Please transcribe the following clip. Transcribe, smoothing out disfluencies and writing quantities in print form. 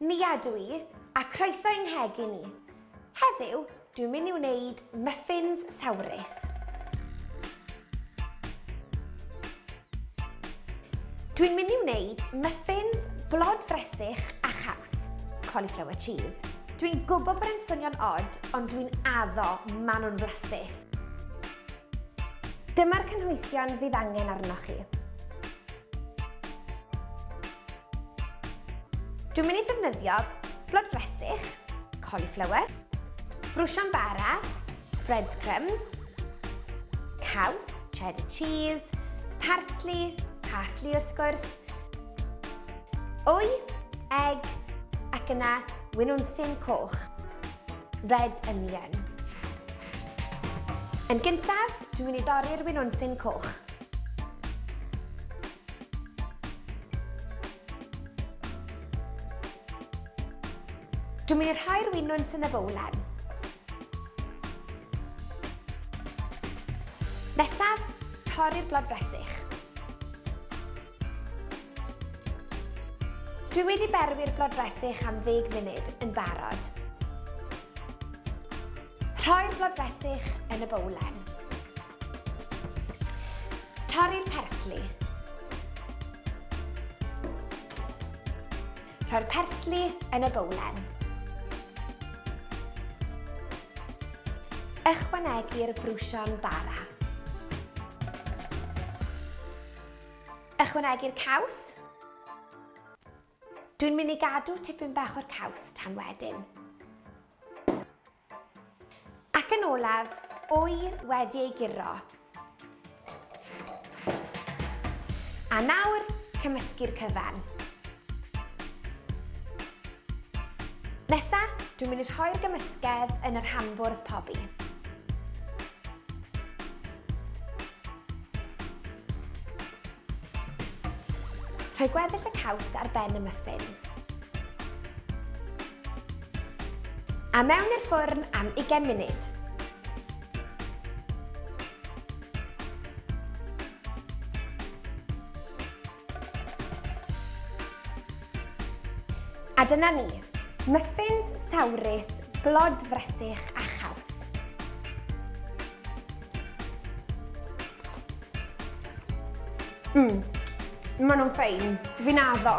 Nia dw i, a croeso i'n nghegin i. Heddiw, dwi'n mynd i wneud muffins sawrus. Dwi'n mynd i wneud muffins blodfresych a chaws, cauliflower cheese. Dwi'n gwybod bod e'n swnio'n od, ond dwi'n addo, maen nhw'n flasus. Dyma'r cynhwysion fydd angen arnoch chi. Dwi'n mynd i ddefnyddio blodfresych, cauliflower, brwsion bara, breadcrumbs, caws, cheddar cheese, parsley, parsley wrth gwrs, wy, egg, ac yna winwnsyn coch, red onion. Yn gyntaf, dwi'n mynd i dorri'r winwnsyn coch. Dwi'n mynd i rhoi'r winwns yn y bowlen. Nesaf, torri'r blodfresych. Dwi wedi berwi'r blodfresych am ddeg munud yn barod. Rhoi'r blodfresych yn y bowlen. Torri'r persli. Rhoi'r persli yn y bowlen. Ychwanegu'r brwsion bara. Ychwanegu'r caws. Dwi'n mynd i gadw tipyn bach o'r caws tan wedyn. Ac yn olaf, wy wedi ei guro. A nawr, cymysgu'r cyfan. Nesa, dwi'n mynd i rhoi'r gymysgedd yn yr hambwrdd pobi. Rhoi gweddill y caws ar ben y muffins. A mewn i'r ffwrn am 20 munud. A dyna ni, muffins sawrus, blodfresych a chaws. Maen nhw'n ffein, fi'n addo.